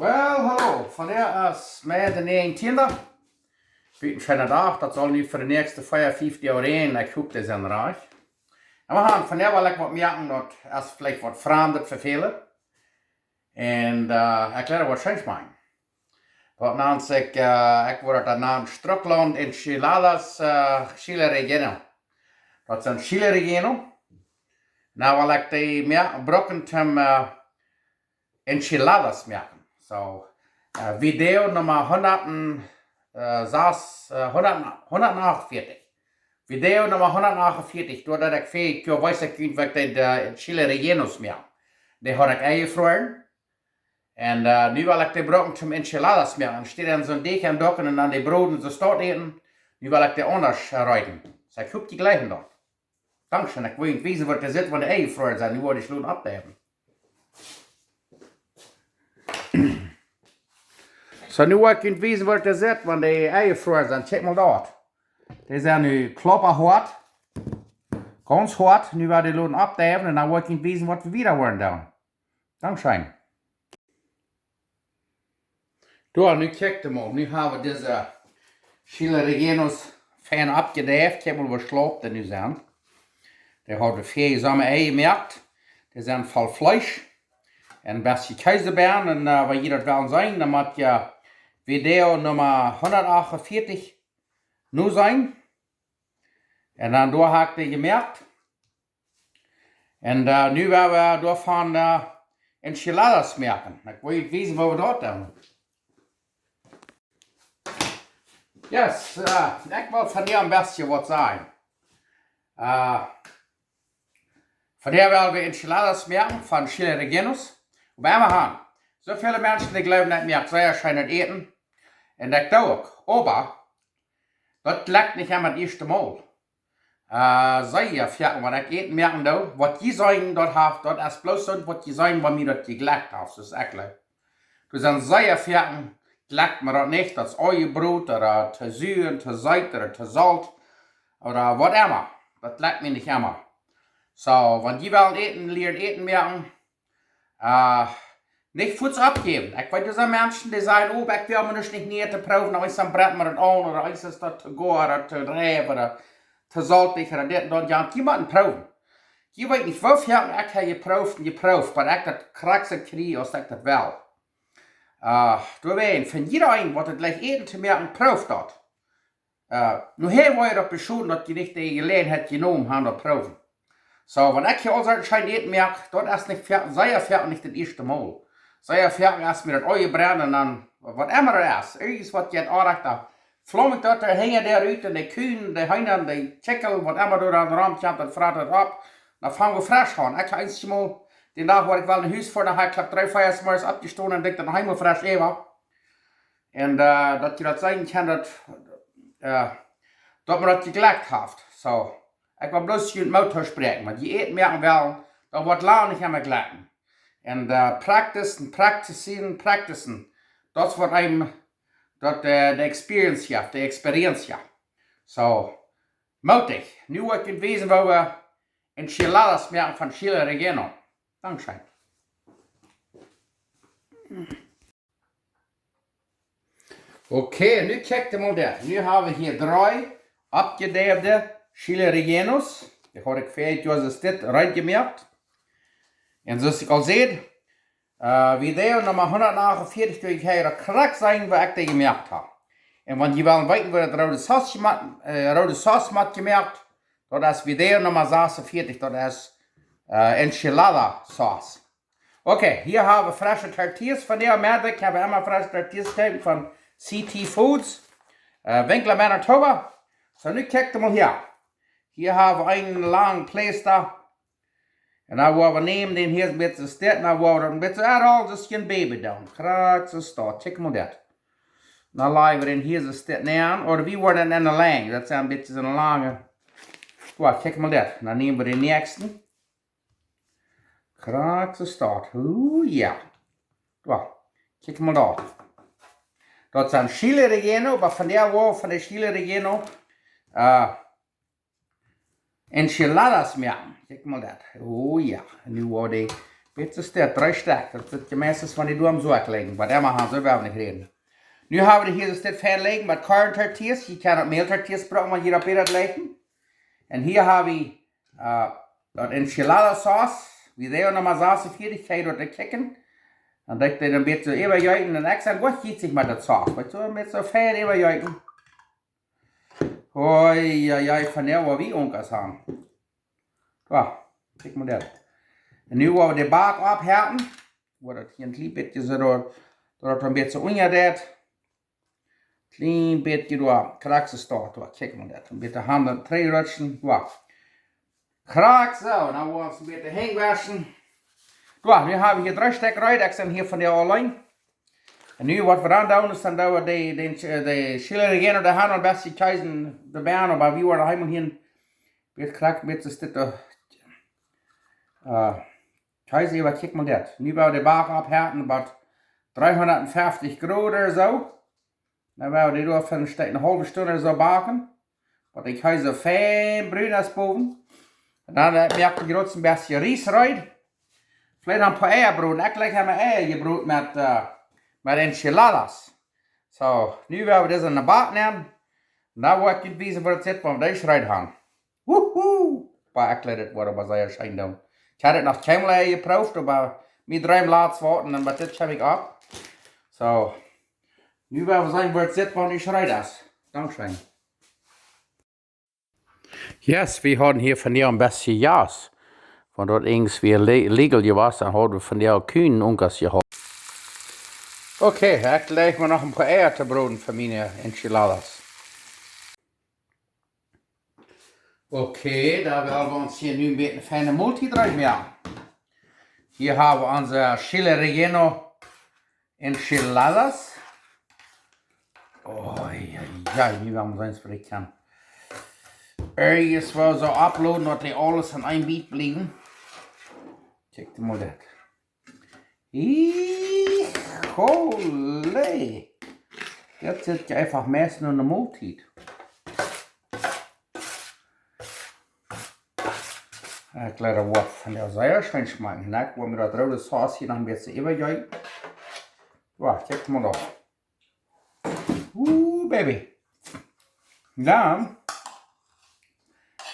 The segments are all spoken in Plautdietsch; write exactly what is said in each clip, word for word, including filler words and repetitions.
Well, hallo, vondoag es Mei de näajentiende. Bät een scheena Dach, daut saul nu fa de näakjste fief, fief Doag räajnen. Ekj hop, dee sent rajcht. Oba vondoag well ekj waut moaken, daut es veleicht waut Framdet fa väle. Un, äh, ekj well waut scheen schmakjen. Daut nant sikj, äh, ekj woa daut dan nanen Strucklaunt Enchiladas, äh, Chile Relleno. Daut sent Chile Relleno. Nu well ekj dee moa-, brucken toom, äh, Enchiladas moaken. So, äh, Video Numma hundat, äh, sas, äh, hundat, hundatachtunvieetich. Video Numma hundatachtunvieetich, doa daut ekj väl, jo, weet ekj nich, woo ekj dee, äh, Chile Rellenos moak. Dee haud ekj enjefroaren. Un, äh, nu well ekj dee brucken toom Enchiladas moaken. Enne Städ soo'n Deajch aundoaken un dan dee broden, soo staut äten. Nu well ekj dee aundasch, äh, reeden. So, ekj hop, jie jlikjen daut. Dankscheen, ekj well junt wiesen, woo daut sitt, wan dee enjefroaren sent. Nu woa ekj dee oppdeiwen. So, nu woa ekj junt wiesen, woo daut sitt, wan dee enjefroaren sent. Kjikj mol daut. Dee sent nu kloppahoat. Gaunz hoat. Nu woa ekj dee oppdeiwen un dan woa ekj junt wiesen, waut wie wieda woaren doonen. Dankscheen. Doa, nu kjikj mol. Nu hab wie dise Chile Rellenos fein oppjedeift. Kjikj mol, woo schlap dee nu sent. Dee haud wie väl Somma enjemoakt. Dee sent voll Fleesch. Un een bät Kjees bie. Un, äh, wan jie daut wellen seenen, dan mott jie Video Numma hundatachtunvieetich nu seenen. Un dan doa hab ekj dee jemoakt. Un, äh, nu woa wie doavon, äh, Enchiladas moaken. Ekj well junt wiesen, woo wie daut doonen. Yes, äh, ekj well vondoag een bät waut sajen. Äh, vondoag well wie Enchiladas moaken von Chile Rellenos. Oba emma han. Soo väle Menschen, dee jleewen, ekj moak sea scheenet Äten. Un ekj doo uk. Oba daut jlekjt nich emma daut ieeschte Mol. Äh, sea foaken, wan ekj Äten moaken doo, waut jie seenen, daut haft, daut es bloos soo, waut jie seenen, wan mie daut jejlekjt haft, soo aus ekj jleew. Doa sent sea foaken, jlekjt mie daut nich, daut es aunjebrot, ooda too sua, too seet, ooda too solt, ooda waut emma. Daut jlekjt mie nich emma. So, wan jie wellen Äten, lieren Äten moaken, äh, nich fuaz oppjäwen. Ekj weet, doa sent Menschen, dee sajen: "Oh, ekj well mau nich, nich to proowen, dan es daut Brett mau aun, ooda es daut too goa, ooda too reif, ooda too soltich, ooda dit un daut." Jo, jie motten proowen. Jie weeten nich, woo väl ekj hab jeprooft un jeprooft, bat ekj daut krakjt soo kjrie, aus ekj daut well. Äh, doawäajen, wan jie eent waut daut leicht Äten to moaken, prooft daut. Äh, nu hia woa ekj daut beschoden, daut jie nich de Jeläajenheit jenomen haben, daut proowen. So, wan ekj hia aul soo scheen Äten moak, daut es nich fa-, sea foaken nich daut ieeschte Mol. Sea foaken es mie daut Oajen brennen un dan, waut emma daut es, irjent waut jeit aunrecht, dan flaum ekj daut doa hinja doa rut un de Kjieej, de Heena, de Kjikjel, waut emma doa aun romkjemt, daut frat daut opp. Dan fang wie fresch aun. Ekj hab eensmol, dän Dach, wua ekj well no Hus foaren, dan hab ekj Klock dree, vea zemorjes oppjestonen un denkj daut noch eemol fresch äwa. Un, äh, daut jie daut seenen kjennen, daut, äh, daut mie daut jejlekjt haft. So, ekj well bloos junt Moot toospräakjen, wan jie Äten moaken wellen, daut woat lang nich emma jlekjen. Un, äh, practice un practicen, practicen. Daut es waut eenem daut, äh, de Experience jeft, de Experience jeft. So, mootich. Nu woa ekj junt wiesen, woo wie Enchiladas moaken von Chile Relleno. Dankscheen. Okay, nu kjikj mol daut. Nu hab wie hia dree oppjedeifte Chile Rellenos. Dee haud ekj fa dit Joa soo aus dit reed jemoakt. Un soo aus ekj aul säd, äh, Video Numma hundatachtunvieetich, doo ekj hia krakjt sajen, woo ekj dee jemoakt hab. Un wan jie wellen weeten, woo daut roode Sos jema-, äh, roode Sos mott jemoakt, daut es Video Numma sasunvieetich, daut es, äh, Enchilada Sauce. Okay, hia hab wie fresche Tortillas. Vondoag Meddach hab wie emma fresche Tortillas jejäten von C T Foods, äh, Winkler, Manitoba. So, nu kjikj mol hia. Hia hab wie een lang Plästa. Un dan woa wie nämen dän hia een bät soo, dan woa wie een bät, äh, aul daut es een Baby doonen. Krakjt soo staut. Kjikj mol daut. Dan lajen wie dän hia soo näan. Ooda wie woaren enne Lenj. Daut sent een bät soone lange. Woa, kjikj mol daut. Dan nämen wie dän näakjsten. Krakjt soo staut. Ooh, jo. Doa. Kjikj mol doa. Daut sent Chile Relleno, oba vondoag woa wie von de Chile Relleno, äh, Enchiladas moaken. Kjikj mol daut. Ooh, jo. Nu woa wie dee Dit es dit, dree Stekj. Daut es meistens von dee Doamen soo ekj lijen, waut emma han, soo well wie nich räden. Nu hab wie hia dit fein lijen met Korn-Tortillas. Jie kjennen uk Mäl-Tortillas brucken, wan jie daut bäta lijen. Un hia hab wie, äh, daut Enchilada Sauce. Wie säden noch mol sas un vieetich, kjenn jie daut kjikjen. Dan denkj jie dan bitte äwajeeten un ekj saj, waut jiet sikj met daut Sauce? Waut soo met soo fein äwajeeten. Hoi, ja, ja, ekj von dee, waut wie Onkas han. Jo, kjikj mol daut. Un nu woa wie de Bak oppheten. Woa daut hia een kjlien bät soo doa, daut daut een bät unja deit. Kjlien bät doa, krakjt soo doa, kjikj mol daut. Een bät Haunt trigj rutschen, jo. Krakjt soo, dan woa wie ons een bät Henj wauschen. Jo, nu hab wie hia dree Stekj reed, ekj sie hia von dee auleen. Un nu waut wie dan doonen, es dan daut wie de, de, de Chile Relleno, dee han een bät Kjees doabie, oba wie woaren eemol hia, wie krakjt met dit, äh, Kjees, waut kjikj mol daut. Nu woa wie de Bak oppheten, bie dreehundatfeftich Grod ooda soo. Dan woa wie dee doa fa een Stekj, eene haulwe Stund ooda soo backen. Waut ekj hia soo fein brun es bowen. Un dan, äh, moak ekj hia een bät Ries reed. Veleicht een poa Eia broden. Ekj hab emma Eia jebroden met, äh, met Enchiladas. Soo, nu woa wie dise enne Bak nämen. Un dan woa ekj junt wiesen, woo daut sitt, wan wie dee reed han. Wuhu! Oba ekj jleew, dit woat oba sea scheen doonen. Ekj hab dit noch kjeenmol jeprooft, oba mie dreem latst waut un dan met dit kjeem ekj opp. Soo, nu woa wie seenen, woo daut sitt, wan wie reed es. Dankscheen. Yes, wie hauden hia vondoag een bät Jas. Wan daut eent wia le-, legal jewast, dan hauden wie vondoag kjeen Onkas jehaut. Okay, ekj laj mie noch een poa Eia to broden fa miene Enchiladas. Okay, dan woa wie ons hia nu een bät feine Moltiet reed moaken. Hia hab wie onse Chile Relleno Enchiladas. Oh, ja, ja, nu woa wie seenen, waut ekj kaun. Irjentwoo soo opploden, daut dee aules aun een Bät bliewen. Kjikj mol daut. Híjole. Daut sitt je eefach meist no eene Moltiet. Ekj jleew, daut woat vondoag sea scheen schmakjen. Ekj well mie daut roode Saus hia noch een bät äwajeeten. Jo, kjikj mol doa. Ooh, baby. Dan,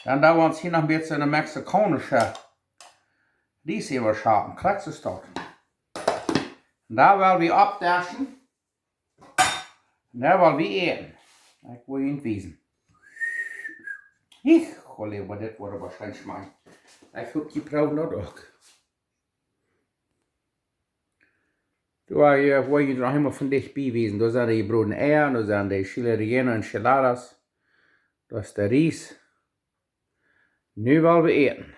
dan doo wie ons hia noch een bät een mexikaunische Ries äwaschaufen. Krakjt soo doa. Un dan woa wie oppdischen. Un dan woa wie äten. Ekj woa junt wiesen. Híjole, oba dit woat oba scheen schmakjen. Ekj hop, jie proowen daut uk. Doa, äh, woa ekj junt noch eemol von dicht bie wiesen. Doa sent de jebrode Eia, doa sent de Chile Relleno Enchiladas. Doa es de Ries. Nu woa wie äten.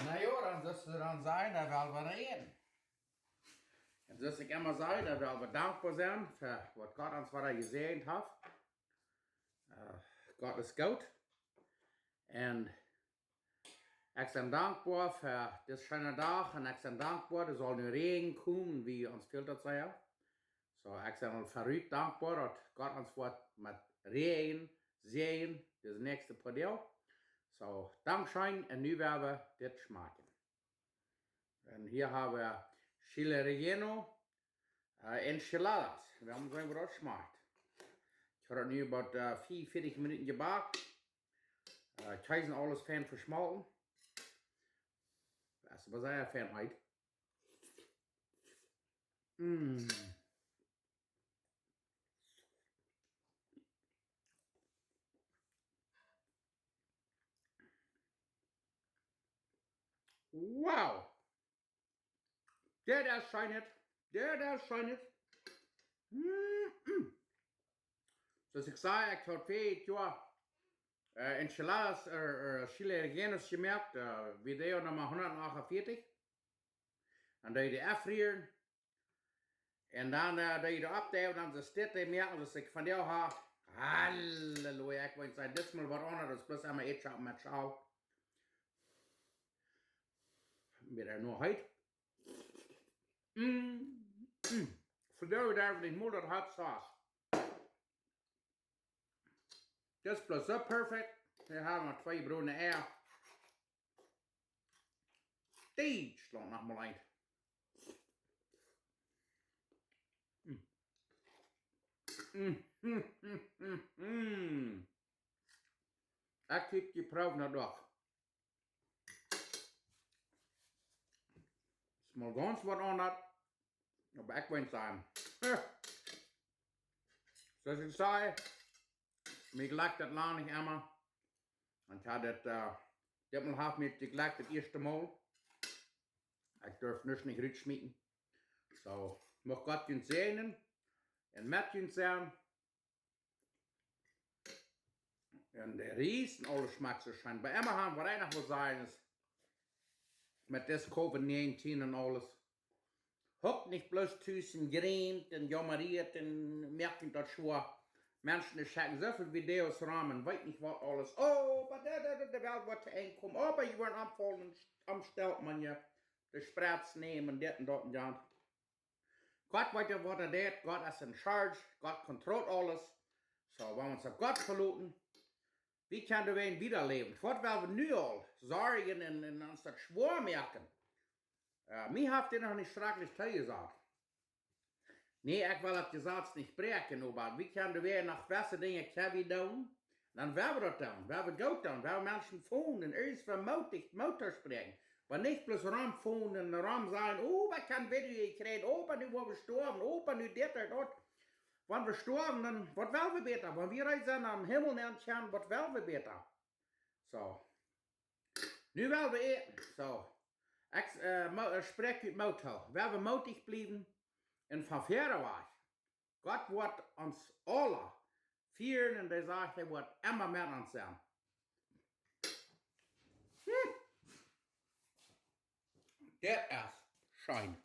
Na jo, dan sellen wie dan sajen, dan woa wie äten. Un soo aus ekj emma saj, dan woa wie dankboa sennen fa waut Gott ons wada jesäajent haft. Äh, Gott es goot. Un ekj sie dankboa fa disen scheenen Dach un ekj sie dankboa, et saul nu räajnen komen, wie ons fält daut sea. Soo, ekj sie aul verut dankboa, daut Gott ons woat met Räajen säajnen, dise näakjste poa Doag. Soo, dankscheen, un nu woa wie dit schmakjen. Un hia hab wie Chile Relleno, äh, Enchiladas. Wie woaren seenen, woo daut schmakjt. Ekj hab daut nu about, äh, vea un vieetich Minuten jebakt. Äh, Kjees un aules fein veschmolten. Daut es oba sea fein heet. Mm. Wow. Daut es scheen. Daut es scheen. Mm, mm. Soo aus ekj säd, ekj hab vieetich Joa, äh, Enchiladas, äh, äh, Chile Rellenos jemoakt, äh, Video Numma hundatachtunvieetich. Dan deed ekj dee aunrieren. Un dan, äh, deed ekj dee oppdeiwen, dan es dit de Moak, soo aus ekj vondoag hab. Halleluja, ekj wull sajen, dit es mol waut aundret, daut es bloos emma Äten met Schaum. Wada noch heet. Mm, mm. Vondoag darf ekj mol daut Hot Sauce. Dit es bloos soo perfekt. Hia hab wie noch twee jebrode Eia. Dietschlaunt noch mol eent. Mm. Mm, mm, mm, mm, mm. Ekj hab dee Proow noch doch. Es mol gaunz waut aundret, oba ekj well sajen, soo aus ekj säd, mie jlekjt daut lang nich emma. Un ekj haud daut, äh, dit Mol haft mie jejlekjt daut ieeschte Mol. Ekj durf nuscht nich rutschmieten. Soo, mucht Gott junt säajnen un met junt sennen. Un de Ries un aules schmakjt soo scheen. Bie emma han, waut ekj noch well sajen es, met dis Covid näajentieen un aules, hockt nich bloos tus un jriemt un jaumert un moakt daut schwoa. Menschen, dee schekjen soo väl Videos rom un weet nich waut aules. Oh, oba de, de, de, de Welt woat to Enj komen. Oba jie woaren omfaulen un st-, omstelpen, wan jie de Spritz nämen, dit un daut un jant. Gott weet jo, waut hee deit. Gott es in charge. Gott kontrolleet aules. Soo, wan wie ons opp Gott veloten, wie kjennen doawäajen wieda läwen. Waut well wie nu aul sorjen un, un ons daut schwoa moaken? Äh, mie haft dit noch nich schrakjlich toojesajcht. Nä, ekj well daut Jesaz nich bräakjen, oba wie kjennen doawäajen noch jewesse Dinja kjenn wie doonen. Dan woa wie daut doonen, woa wie goot doonen, woa wie Menschen finjen un irjentwäm Moot, Moot toospräakjen. Oba nich bloos romfinjen un rom sajen, oh, ekj hab een Video jekjräajen, oh, oba nu woa wie stoawen, oh, oba nu dit un daut. Wan wie stoawen, dan, waut well wie bäta? Wan wie reed sent, nom Himmel nenn to gonen, waut well wie bäta? Soo. Nu well wie äten. Soo. Ekj, äh, mo-, äh, spräakj junt Moot too. Woa wie mootich bliewen un von väaren wajch. Gott woat ons aula fieren un hee sajcht, hee woat emma met ons sennen. Hm. Dit es scheen.